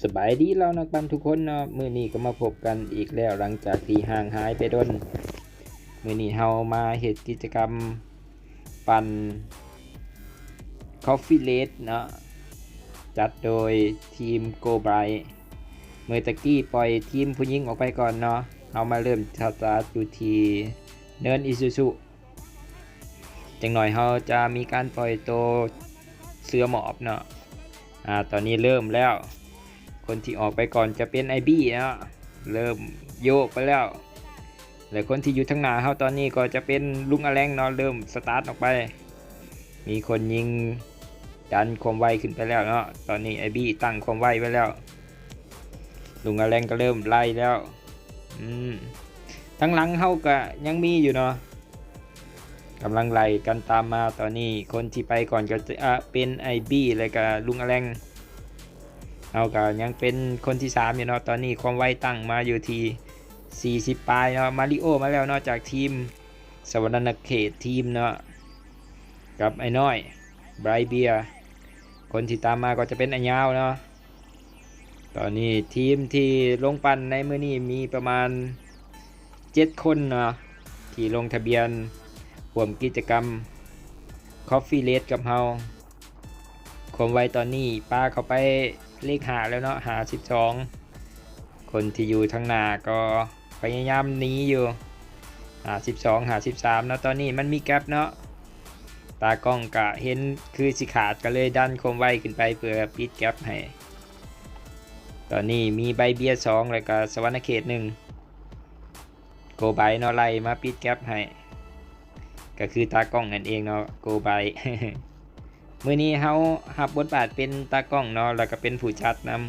ສະບາຍດີລາວນັກປັ່ນທຸກຄົນເນາະ, ມື້ນີ້ກໍມາພົບກັນອີກແລ້ວ ຫຼັງຈາກທີ່ຫ່າງຫາຍໄປດົນ. ມື້ນີ້ເຮົາມາເຮັດກິດຈະກຳປັ່ນ Coffee Race ເນາະ, ຈັດໂດຍທີມ Go Bright. ເມື່ອຕະກີ້ປ່ອຍທີມຜູ້ຍິງອອກໄປກ່ອນເນາະ, ເຮົາມາເລີ່ມສະຕາດຢູ່ທີ່ເນີນ Isuzu. ຈັກໜ້ອຍເຮົາຈະມີການປ່ອຍໂຕເສືອໝອບເນາະ. ອາ ຕອນນີ້ເລີ່ມແລ້ວ, ຄົນທີ່ອອກໄປກ່ອນຈະເປັນອ້າຍບີເນາະ, ເລີ່ມໂຍກໄປແລ້ວ. ແລະ ຄົນທີ່ຢູ່ທາງໜ້າເຮົາຕອນນີ້ກໍຈະເປັນລຸງອາແລງເນາະ, ເລີ່ມສະຕາດອອກໄປ. ມີຄົນຍິງດັນຄວາມໄວຂຶ້ນໄປແລ້ວເນາະ, ຕອນນີ້ອ້າຍບີຕັ້ງຄວາມໄວໄວ້ແລ້ວ. ລຸງອາແລງກໍເລີ່ມໄລ່ແລ້ວ. ອືມ ທາງຫຼັງເຮົາກະຍັງມີຢູ່ເນາະ, ກຳລັງໄລ່ກັນຕາມມາ. ຕອນນີ້ຄົນທີ່ໄປກ່ອນກໍຈະເປັນອ້າຍບີ ແລະກະລຸງອາແລງ. ເຮົາກະຍັງເປັນຄົນທີສາມຢູ່ເນາະ, ຕອນນີ້ຄວາມໄວຕັ້ງມາຢູ່ທີ່ສີ່ສິບປາຍເນາະ. ມາຣິໂອມາແລ້ວເນາະ, ຈາກທີມສະຫວັນນະເຂດທີມເນາະ, ກັບອ້າຍນ້ອຍ Bright Beer. ຄົນທີ່ຕາມມາກໍຈະເປັນອ້າຍຍາວເນາະ. ຕອນນີ້ທີມທີ່ລົງປັ່ນໃນມື້ນີ້ມີປະມານເຈັດຄົນເນາະ ທີ່ລົງທະບຽນຮ່ວມກິດຈະກຳ Coffee Race ກັບເຮົາ. ຄວາມໄວຕອນນີ້ປາເຂົ້າໄປເລກຫ້າແລ້ວເນາະ, ຫ້າສິບສອງ. ຄົນທີ່ຢູ່ທາງໜ້າກໍພະຍາຍາມໜີຢູ່ ຫ້າສິບສອງ ຫ້າສິບສາມເນາະ. ຕອນນີ້ມັນມີແກັບເນາະ, ຕາກ້ອງກະເຫັນຄືຊິຂາດ ກໍເລີຍດັນຄວາມໄວຂຶ້ນໄປເພື່ອປິດແກັບໃຫ້. ຕອນນີ້ມີ Bright Beer ສອງ ແລ້ວກະສະຫວັນນະເຂດໜຶ່ງ, Go Bright ເນາະ ໄລ່ມາປິດແກັບໃຫ້, ກໍຄືຕາກ້ອງນັ້ນເອງເນາະ Go Bright. ມື້ນີ້ເຮົາຮັບບົດບາດເປັນຕາກ້ອງເນາະ ແລ້ວກໍເປັນຜູ້ຈັດນຳ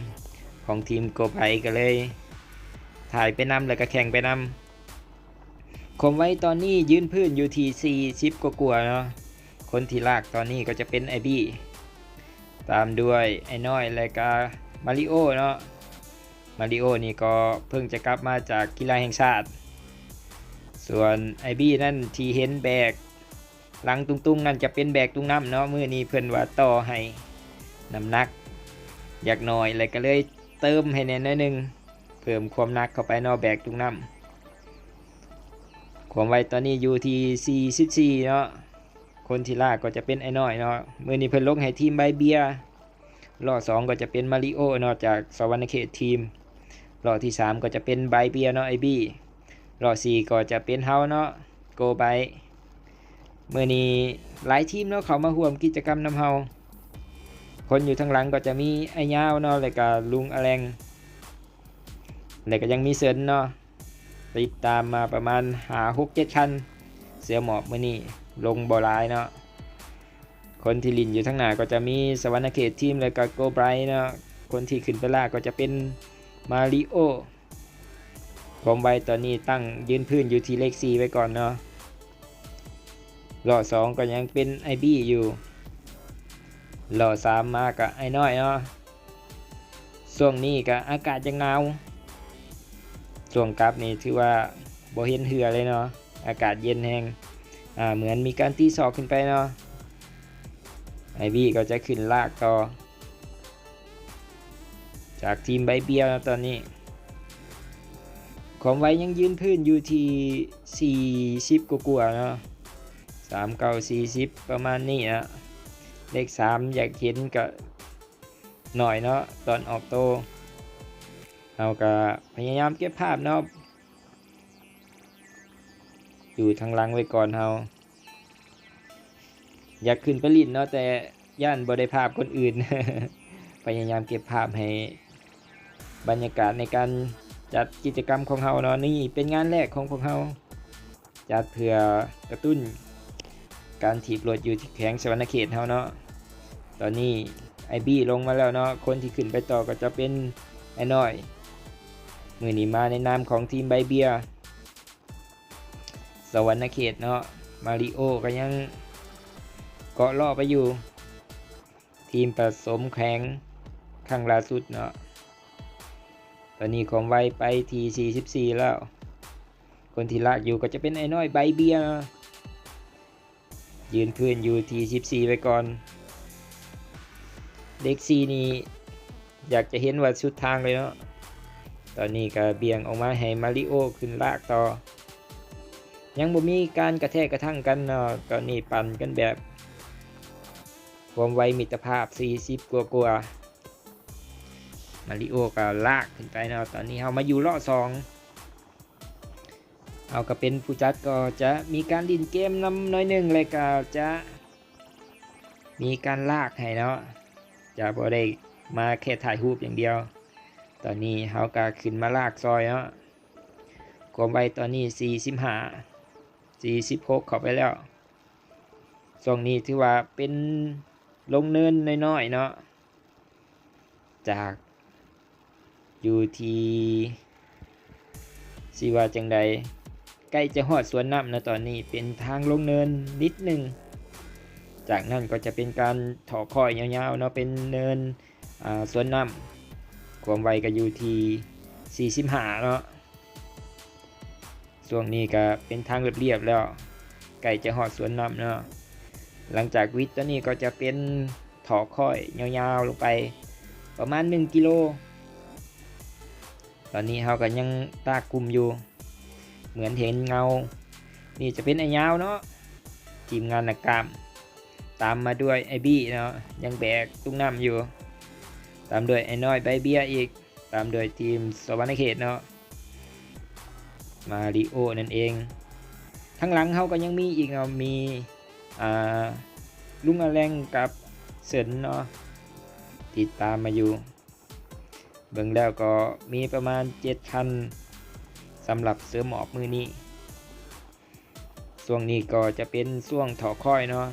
ຂອງທີມ Go Bright ກໍເລີຍຖ່າຍໄປນຳ ແລ້ວກໍແຂ່ງໄປນຳ. ຄວາມໄວຕອນນີ້ຢືນພື້ນຢູ່ທີ່ສີ່ສິບກວ່າໆເນາະ, ຄົນທີ່ລາກຕອນນີ້ກໍຈະເປັນອ້າຍບີ ຕາມດ້ວຍອ້າຍນ້ອຍ ແລະກະມາຣິໂອເນາະ. ມາຣິໂອນີ້ກໍເພິ່ງຈະກັບມາຈາກກິລາແຫ່ງຊາດ, ສ່ວນອ້າຍບີນັ້ນທີ່ເຫັນແບກຫຼັງຕຸງໆນັ້ນຈະເປັນແບກຕຸງນ້ຳເນາະ. ມື້ນີ້ເພິ່ນວ່າຕໍ່ໃຫ້ນ້ຳໜັກຢ່າງໜ້ອຍ ແລະກໍເລີຍເຕີມໃຫ້ແໜ້ໜ້ອຍໜຶ່ງ, ເພີ່ມຄວາມໜັກເຂົ້າໄປເນາະ ແບກຕຸງນ້ຳ. ຄວາມໄວຕອນນີ້ຢູ່ທີ່ສີ່ສິບສີ່ເນາະ, ຄົນທີ່ລາກກໍຈະເປັນອ້າຍນ້ອຍເນາະ. ມື້ນີ້ເພິ່ນລົງໃຫ້ທີມ Bright Beer, ລໍ້ສອງກໍຈະເປັນມາຣິໂອເນາະ ຈາກສະຫວັນນະເຂດທີມ, ລໍ້ທີສາມກໍຈະເປັນ Bright Beer ເນາະ ອ້າຍບີ, ລໍ້ສີ່ກໍຈະເປັນເຮົາເນາະ Go Bright. ມື້ນີ້ຫຼາຍທີມເນາະເຂົ້າມາຮ່ວມກິດຈະກຳນຳເຮົາ. ຄົນຢູ່ທາງຫຼັງກໍຈະມີອ້າຍຍາວເນາະ ແລະກະລຸງອາແລງ ແລະກະຍັງມີເຊີນເນາະ. ຕິດຕາມມາປະມານຫ້າ ຫົກ ເຈັດຄັນ. ເສືອໝອບມື້ນີ້ລົງບໍ່ຫຼາຍເນາະ. ຄົນທີ່ຫຼິ້ນຢູ່ທາງໜ້າກໍຈະມີສະຫວັນນະເຂດທີມ ແລະກະ Go Bright ເນາະ. ຄົນທີ່ຂຶ້ນໄປລາກກໍຈະເປັນມາຣິໂອ. ຄວາມໄວຕອນນີ້ຕັ້ງຢືນພື້ນຢູ່ທີ່ເລກສີ່ໄວ້ກ່ອນເນາະ. ລໍ້ສອງກໍຍັງເປັນອ້າຍບີຢູ່. ລໍ້ສາມມາກະອ້າຍນ້ອຍເນາະ. ຊ່ວງນີ້ກະອາກາດຍັງໜາວ, ຊ່ວງກັບນີ້ຖືວ່າບໍ່ເຫັນເຫື່ອເລີຍເນາະ, ອາກາດເຢັນແຮງ. ອາ ເໝືອນມີການຕີສອກຂຶ້ນໄປເນາະ. ອ້າຍບີກໍຈະຂຶ້ນລາກຕໍ່ຈາກທີມໃບເບຍເນາະ. ຕອນນີ້ຄວາມໄວຍັງຢືນພື້ນຢູ່ທີ່ສີ່ສິບກວ່າໆເນາະ, ສາມເກົ້າ ສີ່ສິບ ປະມານນີ້ນະ. ເລກສາມຢາກເຫັນກະໜ້ອຍເນາະ ຕອນອອກໂຕ. ເຮົາກະພະຍາຍາມເກັບພາບເນາະ ຢູ່ທາງຫຼັງໄວ້ກ່ອນ. ເຮົາຢາກຂຶ້ນໄປຫຼິ້ນເນາະ ແຕ່ຢ້ານບໍ່ໄດ້ພາບຄົນອື່ນ. ພະຍາຍາມເກັບພາບໃຫ້ບັນຍາກາດໃນການຈັດກິດຈະກຳຂອງເຮົາເນາະ. ນີ້ເປັນງານແລກຂອງພວກເຮົາ. ຈັດເພື່ອກະຕຸ້ນການຖີບລົດຢູ່ທີ່ແຂວງສະຫວັນນະເຂດເຮົາເນາະ. ຕອນນີ້ອ້າຍບີລົງມາແລ້ວເນາະ, ຄົນທີ່ຂຶ້ນໄປຕໍ່ກໍຈະເປັນອ້າຍນ້ອຍ. ມື້ນີ້ມາໃນນາມຂອງທີມໃບເບຍສະຫວັນນະເຂດເນາະ. ມາຣິໂອກໍຍັງເກາະລໍ້ໄປຢູ່. ທີມປະສົມແຂວງຄັ້ງລ່າສຸດເນາະ. ຕອນນີ້ຄວາມໄວໄປທີ່ສີ່ສິບສີ່ແລ້ວ. ຄົນທີ່ລາກຢູ່ກໍຈະເປັນອ້າຍນ້ອຍໃບເບຍ, ຢືນພື້ນຢູ່ທີ່ສິບສີ່ໄວ້ກ່ອນ. ເລກສີ່ນີ້ ຢາກຈະເຫັນວ່າສຸດທາງເລີຍເນາະ. ຕອນນີ້ກໍບ່ຽງອອກມາໃຫ້ມາຣິໂອຂຶ້ນລາກຕໍ່. ຍັງບໍ່ມີການກະແທກກະທັງກັນເນາະ. ຕອນນີ້ປັ່ນກັນແບບຄວາມໄວມິດຕະພາບສີ່ສິບກວ່າໆ. ມາຣິໂອກໍລາກຂຶ້ນໄປເນາະ. ຕອນນີ້ເຮົາມາຢູ່ເລາະສອງ. ເຮົາກໍເປັນຜູ້ຈັດ ກໍຈະມີການຫຼິ້ນເກມນຳໜ້ອຍໜຶ່ງ ແລະກໍຈະມີການລາກໃຫ້ເນາະ. ຈະບໍ່ໄດ້ມາແຄ່ຖ່າຍຮູບຢ່າງດຽວ. ຕອນນີ້ເຮົາກໍຂຶ້ນມາລາກຊ່ອຍເນາະ. ຄວາມໄວຕອນນີ້ສີ່ສິບຫ້າ ສີ່ສິບຫົກເຂົ້າໄປແລ້ວ. ຊ່ວງນີ້ຖືວ່າເປັນລົງເນີນນ້ອຍໆເນາະ. ຈາກຢູ່ທີ່ ຊິວ່າຈັ່ງໃດ ໃກ້ຈະຮອດສວນນ້ຳນະ. ຕອນນີ້ເປັນທາງລົງເນີນນິດໜຶ່ງ. ຈາກນັ້ນກໍຈະເປັນການເທາະຄ້ອຍຍາວໆເນາະ ເປັນເນີນ ອາ ສວນນ້ຳ. ຄວາມໄວກໍຢູ່ທີ່ສີ່ສິບຫ້າເນາະ. ຊ່ວງນີ້ກໍເປັນທາງລຽບໆແລ້ວ ໃກ້ຈະຮອດສວນນ້ຳເນາະ. ຫຼັງຈາກວິດຕົວນີ້ກໍຈະເປັນເທາະຄ້ອຍຍາວໆລົງໄປປະມານໜຶ່ງກິໂລ. ຕອນນີ້ເຮົາກໍຍັງຕາກກຸ່ມຢູ່ ເໝືອນເຫັນເງົາ. ນີ້ຈະເປັນອ້າຍຍາວເນາະ ທີມງານນາກາມ. ຕາມມາດ້ວຍອ້າຍບີເນາະ ຍັງແບກຕຸງນ້ຳຢູ່. ຕາມດ້ວຍອ້າຍນ້ອຍໃບເບຍອີກ. ຕາມດ້ວຍທີມສະຫວັນນະເຂດເນາະ ມາຣິໂອນັ້ນເອງ. ທາງຫຼັງເຮົາກໍຍັງມີອີກເນາະ ມີ ອ່າ ລຸງອາແລງກັບເສິນເນາະ ຕິດຕາມມາຢູ່. ເບິ່ງແລ້ວກໍມີປະມານເຈັດຄັນ ສຳລັບເສີມອອກມື້ນີ້. ຊ່ວງນີ້ກໍຈະເປັນຊ່ວງເທາະຄ້ອຍເນາະ.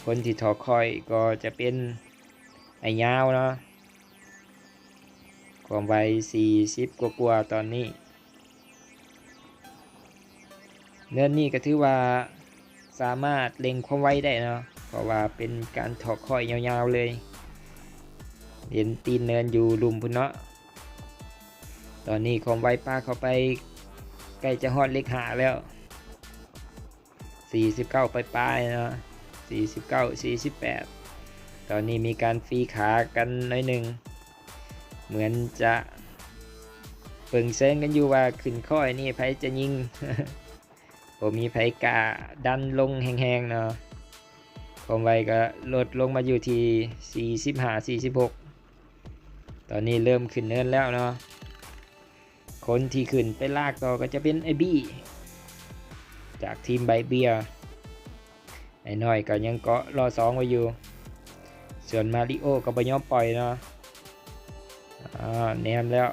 ຄົນທີ່ເທາະຄ້ອຍກໍຈະເປັນອ້າຍຍາວເນາະ. ຄວາມໄວສີ່ສິບກວ່າໆຕອນນີ້. ເນີນນີ້ກໍຖືວ່າສາມາດເລັ່ງຄວາມໄວໄດ້ເນາະ ເພາະວ່າເປັນການເທາະຄ້ອຍຍາວໆເລີຍ. ເຫັນຕີນເນີນຢູ່ລຸ່ມພຸ້ນເນາະ. ຕອນນີ້ຄວາມໄວປາເຂົ້າໄປໃກ້ຈະຮອດເລກຫ້າແລ້ວ. ສີ່ສິບເກົ້າປາຍໆເນາະ ສີ່ສິບເກົ້າ ສີ່ສິບແປດ. ຕອນນີ້ມີການຟີຂາກັນໜ້ອຍໜຶ່ງ ເໝືອນຈະເບິ່ງເຊີງກັນຢູ່ວ່າຂຶ້ນຄ້ອຍນີ້ໃຜຈະຍິງ. ບໍ່ມີໃຜກ້າດັນລົງແຮງໆເນາະ. ຄວາມໄວກໍລົດລົງມາຢູ່ທີ່ສີ່ສິບຫ້າ ສີ່ສິບຫົກ. ຕອນນີ້ເລີ່ມຂຶ້ນເນີນແລ້ວເນາະ. ຄົນທີ່ຂຶ້ນໄປລາກຕໍ່ກໍຈະເປັນອ້າຍບີ ຈາກທີມໃບເບຍ. ອ້າຍນ້ອຍກໍຍັງເກາະລໍ້ສອງໄວ້ຢູ່ ສ່ວນມາຣິໂອກໍບໍ່ຍອມປ່ອຍເນາະ. ອາ ແນມແລ້ວ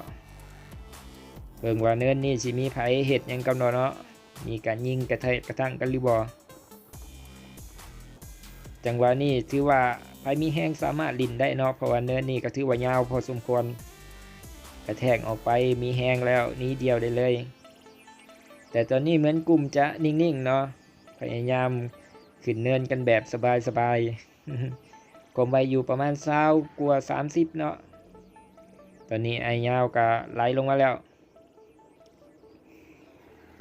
ເບິ່ງວ່າເນີນນີ້ຊິມີໃຜເຮັດຫຍັງກັນບໍ່ເນາະ. ມີການຍິງກະແທກກະທັງກັນຫຼືບໍ່? ຈັງຫວະນີ້ຖືວ່າໃຜມີແຮງສາມາດຫຼິ້ນໄດ້ເນາະ ເພາະວ່າເນີນນີ້ກໍຖືວ່າຍາວພໍສົມຄວນ. ກະແທກອອກໄປມີແຮງແລ້ວໜີດຽວໄດ້ເລີຍ. ແຕ່ຕອນນີ້ເໝືອນກຸ່ມຈະນິ່ງໆເນາະ ພະຍາຍາມຂຶ້ນເນີນກັນແບບສະບາຍໆ. ຄວາມໄວຢູ່ປະມານຊາວກວ່າສາມສິບເນາະ. ຕອນນີ້ອ້າຍຍາວກໍໄຫຼລົງມາແລ້ວ.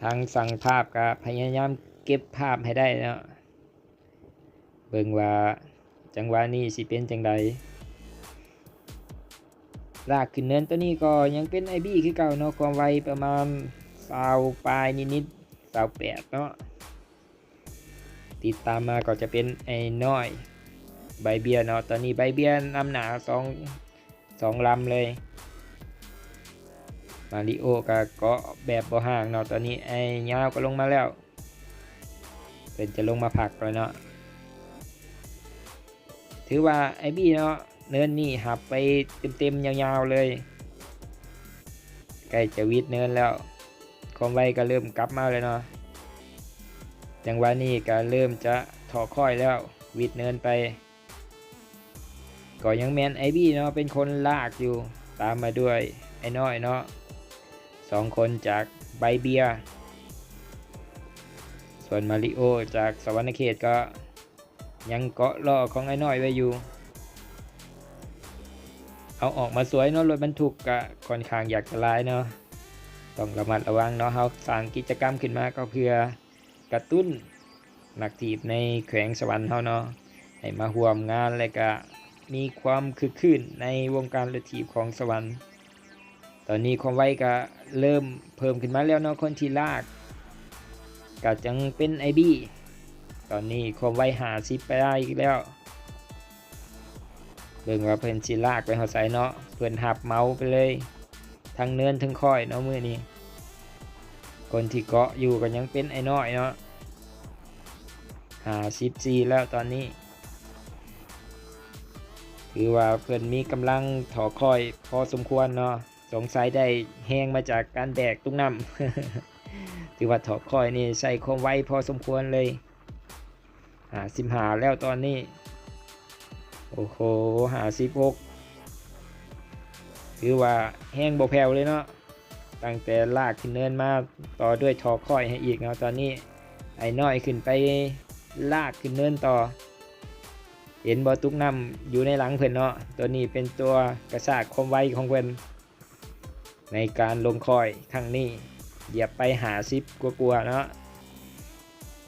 ທາງຊ່າງພາບກໍພະຍາຍາມເກັບພາບໃຫ້ໄດ້ເນາະ. ເບິ່ງວ່າຈັງຫວະນີ້ຊິເປັນຈັ່ງໃດ. ລາກຂຶ້ນເນີນໂຕນີ້ກໍຍັງເປັນອ້າຍບີຄືເກົ່າເນາະ. ຄວາມໄວປະມານຊາວປາຍນິດໆ ຊາວແປດເນາະ. ຕິດຕາມມາກໍຈະເປັນອ້າຍນ້ອຍໃບເບຍເນາະ. ຕອນນີ້ໃບເບຍນຳໜ້າສອງ ສອງລຳເລີຍ. ມາຣິໂອກໍເກາະແບບບໍ່ຫ່າງເນາະ. ຕອນນີ້ອ້າຍຍາວກໍລົງມາແລ້ວ ເພິ່ນຈະລົງມາພັກແລ້ວເນາະ. ຖືວ່າອ້າຍບີເນາະ ເນີນນີ້ຮັບໄປເຕັມໆຍາວໆເລີຍ. ໃກ້ຈະວິດເນີນແລ້ວ ຄວາມໄວກໍເລີ່ມກັບມາແລ້ວເນາະ. ຈັງຫວະນີ້ກໍເລີ່ມຈະເທາະຄ້ອຍແລ້ວ ວິດເນີນໄປ. ກໍຍັງແມ່ນອ້າຍບີເນາະ ເປັນຄົນລາກຢູ່ ຕາມມາດ້ວຍອ້າຍນ້ອຍເນາະ ສອງຄົນຈາກໃບເບຍ. ສ່ວນມາຣິໂອຈາກສະຫວັນນະເຂດກໍຍັງເກາະລໍ້ຂອງອ້າຍນ້ອຍໄວ້ຢູ່. ເອົາອອກມາສວຍເນາະ ລົດບັນທຸກກະຂ້ອນຂ້າງຢາກຈະຫຼາຍເນາະ. ຕ້ອງລະມັດລະວັງເນາະ. ເຮົາສ້າງກິດຈະກຳຂຶ້ນມາກໍເພື່ອກະຕຸ້ນ ນັກຖີບໃນແຂວງສະຫວັນເຮົາເນາະ ໃຫ້ມາຮ່ວມງານ ແລະກະ ມີຄວາມຄຶກຄື້ນໃນວົງການລົດຖີບຂອງສະຫວັນ. ຕອນນີ້ຄວາມໄວກະເລີ່ມເພີ່ມຂຶ້ນມາແລ້ວເນາະ, ຄົນທີ່ລາກກະຍັງເປັນໄອບີ. ຕອນນີ້ຄວາມໄວຫ້າສິບປາຍອີກແລ້ວ. ເບິ່ງວ່າເພິ່ນຊິລາກໄປຮອດໃສເນາະ, ເພິ່ນຮັບເໝົາໄປເລີຍ ທັງເນີນທັງຄ້ອຍເນາະມື້ນີ້. ຄົນທີ່ເກາະຢູ່ກໍຍັງເປັນໄອ້ນ້ອຍເນາະ, ຫ້າສິບສີ່ແລ້ວຕອນນີ້. ຖືວ່າເພິ່ນມີກຳລັງຖອກຄ້ອຍພໍສົມຄວນເນາະ, ສົງໄສໄດ້ແຮງມາຈາກການແບກຕຸກນ້ຳ. ຖືວ່າຖອກຄ້ອຍນີ້ໃຊ້ຄວາມໄວພໍສົມຄວນເລີຍ. ຫ້າສິບຫ້າແລ້ວຕອນນີ້. ໂອ້ໂຫ ຫ້າສິບຫົກ ຖືວ່າແຮງບໍ່ແຜ່ວເລີຍເນາະ, ຕັ້ງແຕ່ລາກຂຶ້ນເນີນມາ ຕໍ່ດ້ວຍຖອກຄ້ອຍໃຫ້ອີກເນາະ. ຕອນນີ້ໄອ້ນ້ອຍຂຶ້ນໄປລາກຂຶ້ນເນີນຕໍ່. ເຫັນບໍ່ ຕຸກນ້ຳຢູ່ໃນຫຼັງເພິ່ນເນາະ, ຕົວນີ້ເປັນຕົວກະຊາກຄວາມໄວຂອງເພິ່ນ. ໃນການລົງຄ້ອຍຄັ້ງນີ້ ຢຽບໄປຫ້າສິບກວ່າໆເນາະ.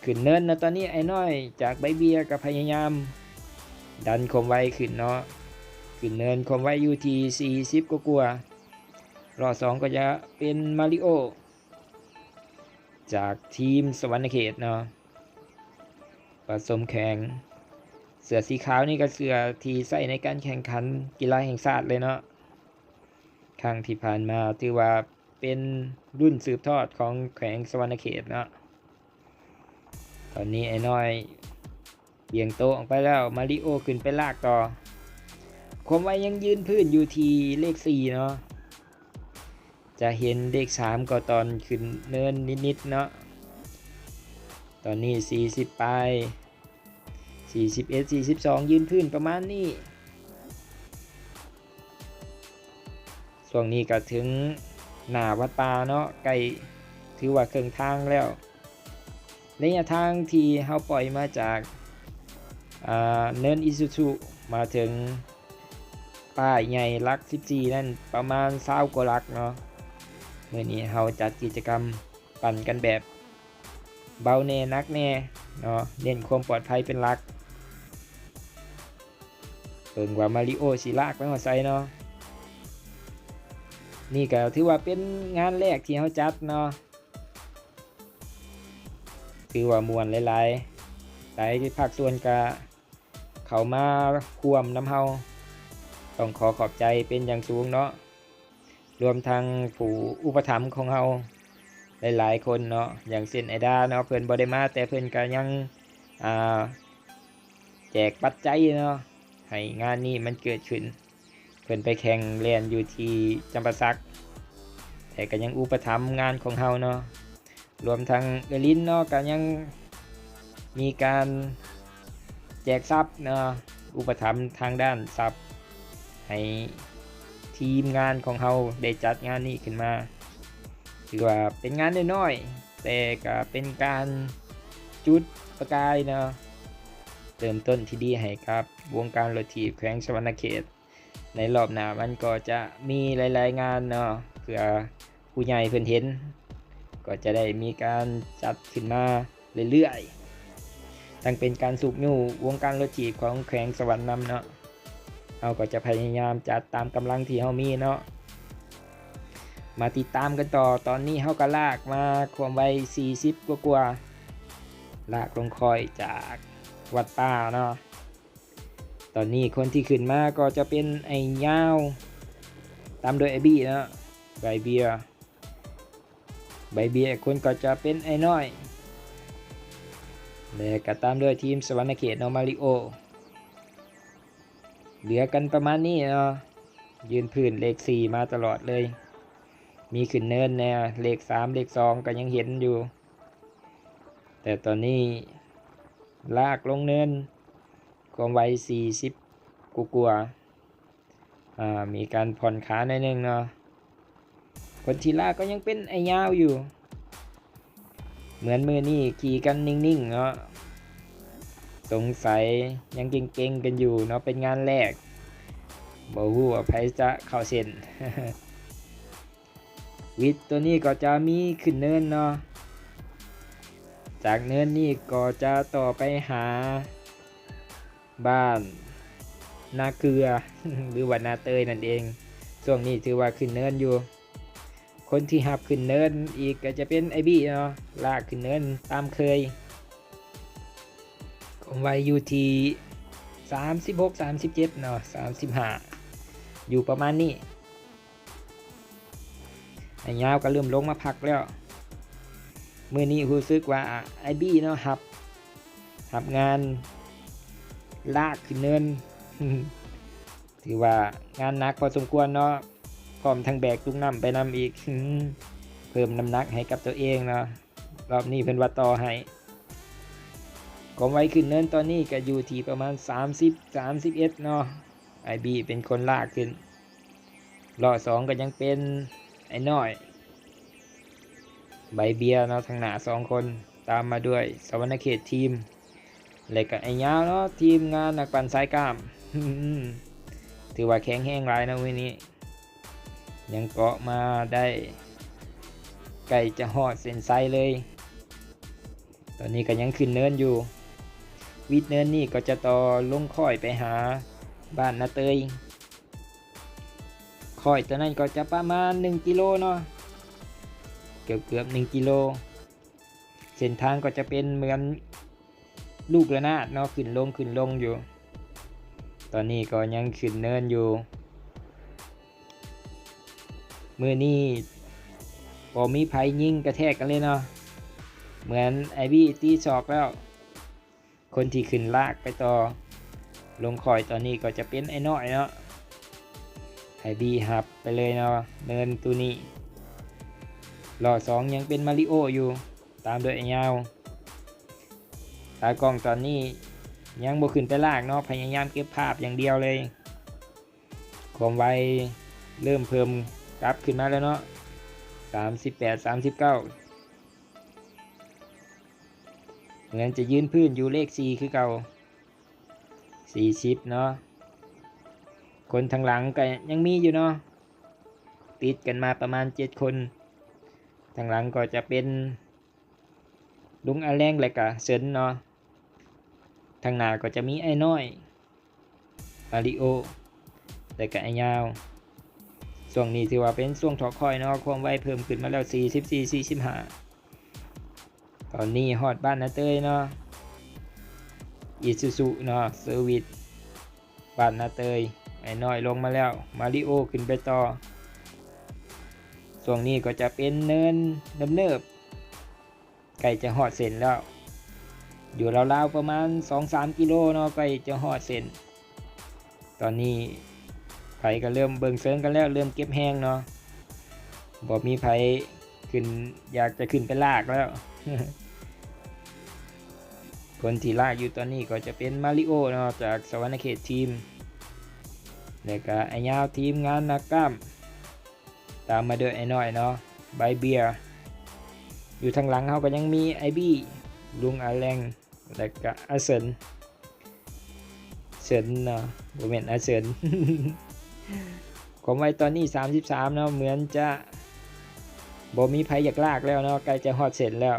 ຂຶ້ນເນີນນະ ຕອນນີ້ໄອ້ນ້ອຍຈາກໃບເບ້ຍກໍພະຍາຍາມດັນຄວາມໄວຂຶ້ນເນາະ, ຂຶ້ນເນີນຄວາມໄວຢູ່ທີ່ສີ່ສິບກວ່າໆ. ລໍ້ສອງກໍຈະເປັນມາລິໂອ ຈາກທີມສະຫວັນນະເຂດເນາະ, ປະສົມແຂວງ. ເສື້ອສີຂາວນີ້ກໍເສື້ອທີ່ໃຊ້ໃນການແຂ່ງຂັນກິລາແຫ່ງຊາດເລີຍເນາະ. ຄັ້ງທີ່ຜ່ານມາຖືວ່າເປັນລຸ້ນສືບທອດຂອງແຂວງສະຫວັນນະເຂດເນາະ. ຕອນນີ້ໄອ້ນ້ອຍປ່ຽງໂຕະອອກໄປແລ້ວ, ມາລິໂອຂຶ້ນໄປລາກຕໍ່. ຄວາມໄວຍັງຢືນພື້ນຢູ່ທີ່ເລກສີ່ເນາະ, ຈະເຫັນເລກສາມກໍຕອນຂຶ້ນເນີນນິດໆເນາະ. ຕອນນີ້ສີ່ສິບປາຍ ສີ່ສິບເອັດ ສີ່ສິບສອງ ຢືນພື້ນປະມານນີ້. ຊ່ວງນີ້ກໍເຖິງໜ້າວັດປ່າເນາະ, ໃກ້ ຖືວ່າເຄິ່ງທາງແລ້ວ. ໄລຍະທາງທີ່ເຮົາປ່ອຍມາຈາກ ອ່າ ເນີນອີຊູຊູມາເຖິງປ້າຍໃຫຍ່ຫຼັກສິບສີ່ນັ້ນ ປະມານຊາວກວ່າຫຼັກເນາະ. ມື້ນີ້ເຮົາຈັດກິດຈະກຳ ປັ່ນກັນແບບເບົາແດ່ໜັກແດ່ເນາະ, ເນັ້ນຄວາມປອດໄພເປັນຫຼັກ. ເບິ່ງວ່າມາລິໂອຊິລາກໄປຮອດໃສເນາະ. ນີ້ກໍຖືວ່າເປັນງານແລກທີ່ເຮົາຈັດເນາະ, ຖືວ່າມ່ວນຫຼາຍໆ, ຫຼາຍພາກສ່ວນກໍເຂົ້າມາຮ່ວມນຳເຮົາ, ຕ້ອງຂໍຂອບໃຈເປັນຢ່າງສູງເນາະ. ລວມທັງຜູ້ອຸປະຖຳຂອງເຮົາຫຼາຍໆຄົນເນາະ, ຢ່າງເຊັ່ນໄອດາເນາະ, ເພິ່ນບໍ່ໄດ້ມາ ແຕ່ເພິ່ນກໍຍັງ ອ່າ ແຈກປັດໄຈເນາະ ໃຫ້ງານນີ້ມັນເກີດຂຶ້ນ. ເພິ່ນໄປແຂ່ງແລ່ນຢູ່ທີ່ຈຳປາສັກ ແຕ່ກໍຍັງອຸປະຖຳງານຂອງເຮົາເນາະ. ລວມທັງເອື້ອຍລິນເນາະ ກໍຍັງມີການແຈກຊັບເນາະ, ອຸປະຖຳທາງດ້ານຊັບໃຫ້ທີມງານຂອງເຮົາໄດ້ຈັດງານນີ້ຂຶ້ນມາ. ຖືວ່າເປັນງານນ້ອຍໆ ແຕ່ກໍເປັນການຈຸດປະກາຍເນາະ, ເລີ່ມຕົ້ນທີ່ດີໃຫ້ກັບວົງການລົດຖີບແຂວງສະຫວັນນະເຂດ. ໃນລອບໜ້າມັນກໍຈະມີຫຼາຍໆງານເນາະ, ເພື່ອຜູ້ໃຫຍ່ເພິ່ນເຫັນ ກໍຈະໄດ້ມີການຈັດຂຶ້ນມາເລື້ອຍໆ, ທັງເປັນການຊຸກຍູ້ວົງການລົດຖີບຂອງແຂວງສະຫວັນນຳເນາະ. ເຮົາກໍຈະພະຍາຍາມຈັດຕາມກຳລັງທີ່ເຮົາມີເນາະ. ມາຕິດຕາມກັນຕໍ່, ຕອນນີ້ເຮົາກໍລາກມາຄວາມໄວສີ່ສິບກວ່າໆ, ລາກລົງຄ້ອຍຈາກວັດປ່າເນາະ. ຕອນນີ້ຄົນທີ່ຂຶ້ນມາກໍຈະເປັນໄອ້ຍາວ ຕາມດ້ວຍໄອ້ບີເນາະ, ໃບເບ້ຍ ໃບເບ້ຍ ຄົນກໍຈະເປັນໄອ້ນ້ອຍ ແລະກໍຕາມດ້ວຍທີມສະຫວັນນະເຂດເນາະ, ມາລິໂອ. ເຫຼືອກັນປະມານນີ້ເນາະ, ຢືນພື້ນເລກສີ່ມາຕະຫຼອດເລີຍ, ມີຂຶ້ນເນີນແດ່, ເລກສາມ ເລກສອງກໍຍັງເຫັນຢູ່, ແຕ່ຕອນນີ້ລາກລົງເນີນ ຄວາມໄວສີ່ສິບກວ່າໆ, ອ່າ ມີການຜ່ອນຂາໜ້ອຍໜຶ່ງເນາະ. ຄົນທີ່ລາກກໍຍັງເປັນໄອ້ຍາວຢູ່, ເໝືອນມື້ນີ້ຂີ່ກັນນິ່ງໆເນາະ, ສົງໄສຍັງເກັ່ງໆກັນຢູ່ເນາະ, ເປັນງານແລກ ບໍ່ຮູ້ວ່າໃຜຈະເຂົ້າເສັ້ນ. ວິດຕົວນີ້ກໍຈະມີຂຶ້ນເນີນເນາະ, ຈາກເນີນນີ້ກໍຈະຕໍ່ໄປຫາບ້ານ ນາເກືອ ຫຼືວ່ານາເຕີຍນັ້ນເອງ. ຊ່ວງນີ້ຖືວ່າຂຶ້ນເນີນຢູ່. ຄົນທີ່ຮັບຂຶ້ນເນີນອີກກໍຈະເປັນອ້າຍບີເນາະ ລາກຂຶ້ນເນີນຕາມເຄີຍ. ຄວາມໄວຢູ່ທີ່ສາມສິບຫົກ ສາມສິບເຈັດເນາະ ສາມສິບຫ້າ ຢູ່ປະມານນີ້. ອ້າຍຍາວກໍເລີ່ມລົງມາພັກແລ້ວ. ມື້ນີ້ຮູ້ສຶກວ່າອ້າຍບີເນາະ ຮັບ ຮັບງານລາກຂຶ້ນເນີນ ຖືວ່າງານໜັກພໍສົມຄວນເນາະ ພ້ອມທັງແບກຕຸກນ້ຳໄປນຳອີກ ເພີ່ມນ້ຳໜັກໃຫ້ກັບຕົວເອງເນາະ. ລອບນີ້ເພິ່ນວ່າຕໍ່ໃຫ້. ຄວາມໄວຂຶ້ນເນີນຕອນນີ້ກໍຢູ່ທີ່ປະມານສາມສິບ ສາມສິບເອັດເນາະ ອ້າຍບີເປັນຄົນລາກຂຶ້ນ. ລໍ້ສອງກໍຍັງເປັນອ້າຍນ້ອຍ ໃບເບຍເນາະ ທາງໜ້າສອງຄົນ ຕາມມາດ້ວຍສະຫວັນນະເຂດທີມ ແລະກະອ້າຍຍາວເນາະ ທີມງານນັກປັ່ນສາຍກ້າມ ຖືວ່າແຂງແຮງຫຼາຍເນາະມື້ນີ້ ຍັງເກາະມາໄດ້ ໃກ້ຈະຮອດເສັ້ນໄຊເລີຍ. ຕອນນີ້ກໍຍັງຂຶ້ນເນີນຢູ່. ວິດເນີນນີ້ກໍຈະຕໍ່ລົງຄ້ອຍໄປຫາບ້ານນາເຕີຍ. ຄ້ອຍຕົວນັ້ນກໍຈະປະມານໜຶ່ງກິໂລເນາະ ເກືອບໆໜຶ່ງກິໂລ. ເສັ້ນທາງກໍຈະເປັນເໝືອນລູກລະນາດເນາະ ຂຶ້ນລົງ ຂຶ້ນລົງຢູ່. ຕອນນີ້ກໍຍັງຂຶ້ນເນີນຢູ່. ມື້ນີ້ບໍ່ມີໃຜຍິງກະແທກກັນເລີຍເນາະ ເໝືອນອ້າຍບີຕີສອກແລ້ວ. ຄົນທີ່ຂຶ້ນລາກໄປຕໍ່ລົງຄ້ອຍຕອນນີ້ກໍຈະເປັນອ້າຍນ້ອຍເນາະ ອ້າຍບີຮັບໄປເລີຍເນາະ ເນີນຕູນີ້. ລໍ້ສອງຍັງເປັນມາລິໂອຢູ່ ຕາມດ້ວຍອ້າຍຍາວ. ຕາກ້ອງຕອນນີ້ຍັງບໍ່ຂຶ້ນໄປລາກເນາະ ພະຍາຍາມເກັບພາບຢ່າງດຽວເລີຍ. ຄວາມໄວເລີ່ມເພີ່ມກັບຂຶ້ນມາແລ້ວເນາະ ສາມສິບແປດ ສາມສິບເກົ້າ ເໝືອນຈະຢືນພື້ນຢູ່ເລກສີ່ຄືເກົ່າ ສີ່ສິບເນາະ. ຄົນທາງຫຼັງກໍຍັງມີຢູ່ເນາະ ຕິດກັນມາປະມານເຈັດຄົນ. ທາງຫຼັງກໍຈະເປັນລຸງອາແລງ ແລະກະເສີນເນາະ. ທາງໜ້າກໍຈະມີອ້າຍນ້ອຍ ມາລິໂອ ແລະກະອ້າຍຍາວ. ຊ່ວງນີ້ຖືວ່າເປັນຊ່ວງຖອກຄ້ອຍເນາະ ຄວາມໄວເພີ່ມຂຶ້ນມາແລ້ວ ສີ່ສິບສີ່ ສີ່ສິບຫ້າ. ຕອນນີ້ຮອດບ້ານນາເຕີຍເນາະ ອີຊູຊູເນາະ ເຊີວິດບ້ານນາເຕີຍ. ອ້າຍນ້ອຍລົງມາແລ້ວ ມາລິໂອຂຶ້ນໄປຕໍ່. ຊ່ວງນີ້ກໍຈະເປັນເນີນເນີບໆ ໃກ້ຈະຮອດເສັ້ນແລ້ວ ຢູ່ລາວໆປະມານສອງສາມກິໂລເນາະ ໃກ້ຈະຮອດເສັ້ນ. ຕອນນີ້ໃຜກໍເລີ່ມເບິ່ງເຊີງກັນແລ້ວ ເລີ່ມເກັບແຮງເນາະ ບໍ່ມີໃຜຂຶ້ນ ຢາກຈະຂຶ້ນໄປລາກແລ້ວ. ຄົນທີ່ລາກຢູ່ຕອນນີ້ກໍຈະເປັນມາລິໂອເນາະ ຈາກສະຫວັນນະເຂດທີມ ແລະກະອ້າຍຍາວ ທີມງານນັກກ້າມ ຕາມມາດ້ວຍອ້າຍນ້ອຍເນາະ ໃບເບຍ. ຢູ່ທາງຫຼັງເຮົາກໍຍັງມີອ້າຍບີ ລຸງອາແລງ ແລະກະອາເສີນ ເສີນເນາະ ບໍ່ແມ່ນອາເສີນ. ຄວາມໄວຕອນນີ້ສາມສິບສາມເນາະ ເໝືອນຈະບໍ່ມີໃຜຢາກລາກແລ້ວເນາະ ໃກ້ຈະຮອດເສັ້ນແລ້ວ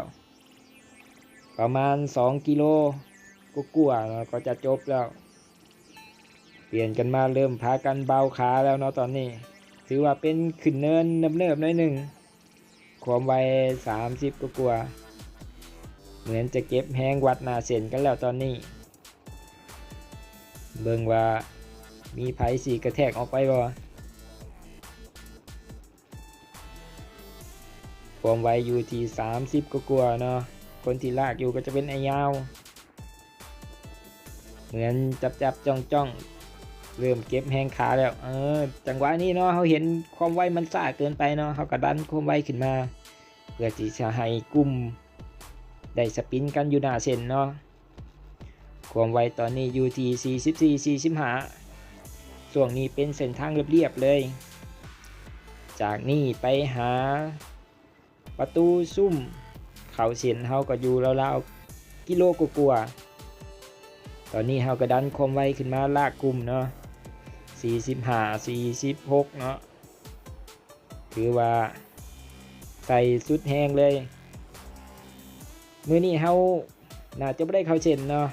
ປະມານສອງກິໂລກວ່າໆເນາະ ກໍຈະຈົບແລ້ວ. ປ່ຽນກັນມາເລີ່ມພາກັນເບົາຂາແລ້ວເນາະຕອນນີ້ ຖືວ່າເປັນຂຶ້ນເນີນເນີບໆໜ້ອຍໜຶ່ງ. ຄວາມໄວສາມສິບກວ່າໆ ເໝືອນຈະເກັບແຮງວັດໜ້າເສັ້ນກັນແລ້ວຕອນນີ້. ເບິ່ງວ່າມີໃຜຊິກະແທກອອກໄປບໍ່. ຄວາມໄວຢູ່ທີ່ສາມສິບກວ່າໆເນາະ. ຄົນທີ່ລາກຢູ່ກໍຈະເປັນອ້າຍຍາວ ເໝືອນຈັບໆຈ້ອງໆ ເລີ່ມເກັບແຮງຂາແລ້ວ. ເອີ ຈັງຫວະນີ້ເນາະ ເຮົາເຫັນຄວາມໄວມັນຊ້າເກີນໄປເນາະ ເຮົາກໍດັນຄວາມໄວຂຶ້ນມາ ເພື່ອທີ່ຈະໃຫ້ກຸ່ມໄດ້ສະປິນກັນຢູ່ໜ້າເສັ້ນເນາະ. ຄວາມໄວຕອນນີ້ຢູ່ທີ່ສີ່ສິບສີ່ ສີ່ສິບຫ້າ. ຊ່ວງນີ້ເປັນເສັ້ນທາງລຽບໆເລີຍ. ຈາກນີ້ໄປຫາປະຕູຊຸມເຂົ້າເສັ້ນ ເຮົາກໍຢູ່ລາວໆກິໂລກວ່າໆ. ຕອນນີ້ເຮົາກໍດັນຄວາມໄວຂຶ້ນມາລາກກຸ່ມເນາະ ສີ່ສິບຫ້າ ສີ່ສິບຫົກເນາະ. ຖືວ່າໃສ່ສຸດແຮງເລີຍ. ມື້ນີ້ເຮົາໜ້າຈະບໍ່ໄດ້ເຂົ້າເສັ້ນເນາະ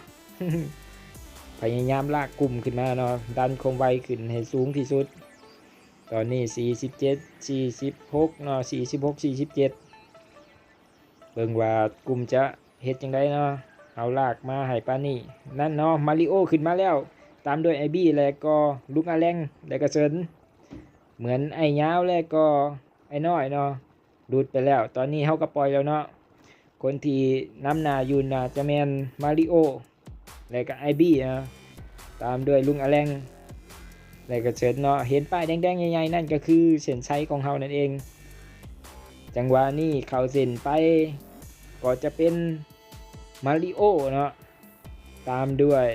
ໃຜ ພະຍາຍາມລາກກຸ່ມຂຶ້ນມາເນາະ, ດັນຄວາມໄວຂຶ້ນໃຫ້ສູງທີ່ສຸດ. ຕອນນີ້ສີ່ສິບເຈັດ ສີ່ສິບຫົກເນາະ, ສີ່ສິບຫົກ ສີ່ສິບເຈັດ ເບິ່ງວ່າກຸ່ມຈະເຮັດຈັ່ງໃດເນາະ. ເຮົາລາກມາໃຫ້ປານນີ້ ນັ້ນເນາະ, ມາຣິໂອຂຶ້ນມາແລ້ວ ຕາມດ້ວຍໄອບີ ແລະກໍລຸງອາແລງ ແລະກະເສີນ. ເໝືອນໄອ້ຍາວ ແລະກໍໄອ້ນ້ອຍເນາະ ຫຼຸດໄປແລ້ວ. ຕອນນີ້ເຮົາກໍປ່ອຍແລ້ວເນາະ. ຄົນທີ່ນຳໜ້າຢູ່ໜ້າຈະແມ່ນມາຣິໂອ ແລະກະໄອບີເນາະ, ຕາມດ້ວຍລຸງອາແລງ ແລະກະເສີນເນາະ. ເຫັນປ້າຍແດງໆໃຫຍ່ໆນັ້ນກໍຄືເສັ້ນໄຊຂອງເຮົານັ້ນເອງ. ຈັງຫວະນີ້ເຂົ້າເສັ້ນໄປກໍຈະເປັນມາຣິໂອເນາະ ຕາມດ້ວຍ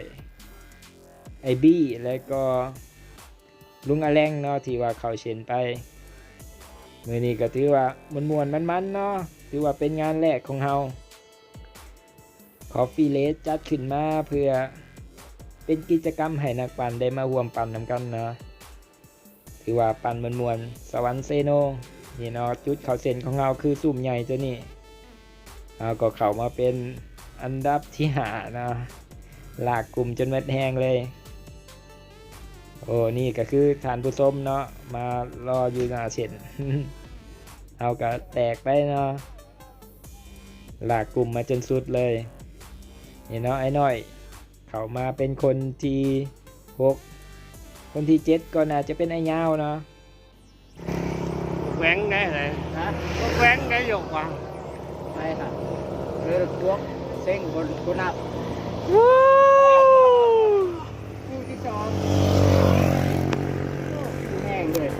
ໄອບີ ແລະກໍລຸງອາແລງເນາະ ທີ່ວ່າເຂົ້າເສັ້ນໄປ. ມື້ນີ້ກໍຖືວ່າມ່ວນໆມັນໆເນາະ, ຖືວ່າເປັນງານແລກຂອງເຮົາ. ຄອບຟີເຣດຈັດຂຶ້ນມາເພື່ອເປັນກິດຈະກຳໃຫ້ນັກປັ່ນໄດ້ມາຮ່ວມປັ່ນນຳກັນເນາະ. ຖືວ່າປັ່ນມ່ວນໆ ສະຫວັນເຊໂນ ນີ້ເນາະ. ຈຸດເຂົ້າເສັ້ນຂອງເຮົາຄືຊຸມໃຫຍ່ຕົວນີ້, ເຮົາກໍເຂົ້າມາເປັນອັນດັບທີຫ້າເນາະ, ລາກກຸ່ມຈົນໝົດແຮງເລີຍ. ໂອ້ ນີ້ກໍຄືທ່ານຜູ້ຊົມເນາະ ມາລໍຢູ່ໜ້າເສັ້ນ, ເຮົາກໍແຕກໄປເນາະ, ລາກກຸ່ມມາຈົນສຸດເລີຍ. ນີ້ເນາະ ໄອ້ນ້ອຍ ເຂົ້າມາເປັນຄົນທີຫົກ, ຄົນທີເຈັດກໍໜ້າຈະເປັນໄອ້ຍາວເນາະ. ແຂວງໃດ ຮະ? ແຂວງໃດຢູ່ກວ່າ? ໄປຫາ ເອີ ພວກເຊັງ ຄົນ ຄົນນັບ ວູ້ ຄູ່ທີສອງ ໂອ້ ແຮງເລີຍ.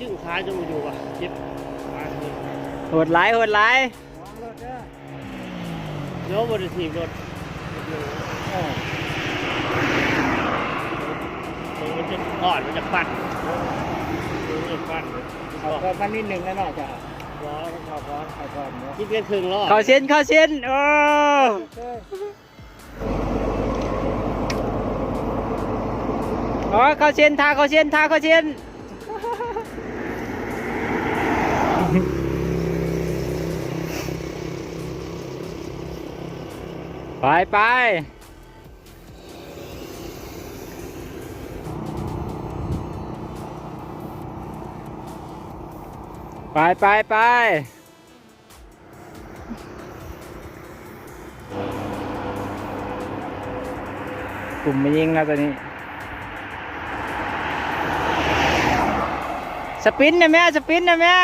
ຈຶ່ງຂາຈະບໍ່ຢູ່ວ່າ ເຈັບຂາ. ໂຫດຫຼາຍ ໂຫດຫຼາຍ. ລະວັງລົດເດີ. ໂຍ ບໍ່ໄດ້ຖີບລົດ. ເອີ ມັນຈະອອດ ມັນຈະປັ້ນ ມັນຈະປັ້ນ. ເຂົ້າກ່ອນມານິດໜຶ່ງແລ້ວເນາະ ຈະ ບໍ່ ເຂົ້າກ່ອນ ເຂົ້າກ່ອນເນາະ. ຄິດເປັນເຄິ່ງລ້ອ ເຂົ້າເສັ້ນ ເຂົ້າເສັ້ນ. ໂອ້ ເອີ. ອໍ ເຂົ້າເສັ້ນ ຖ້າເຂົ້າເສັ້ນ ຖ້າເຂົ້າເສັ້ນ. ໄປ ໄປ ໄປ ໄປ ໄປ. ກຸ່ມມາຍິງແລ້ວຕອນນີ້. ສະປິນນະແມ່ ສະປິນນະແມ່.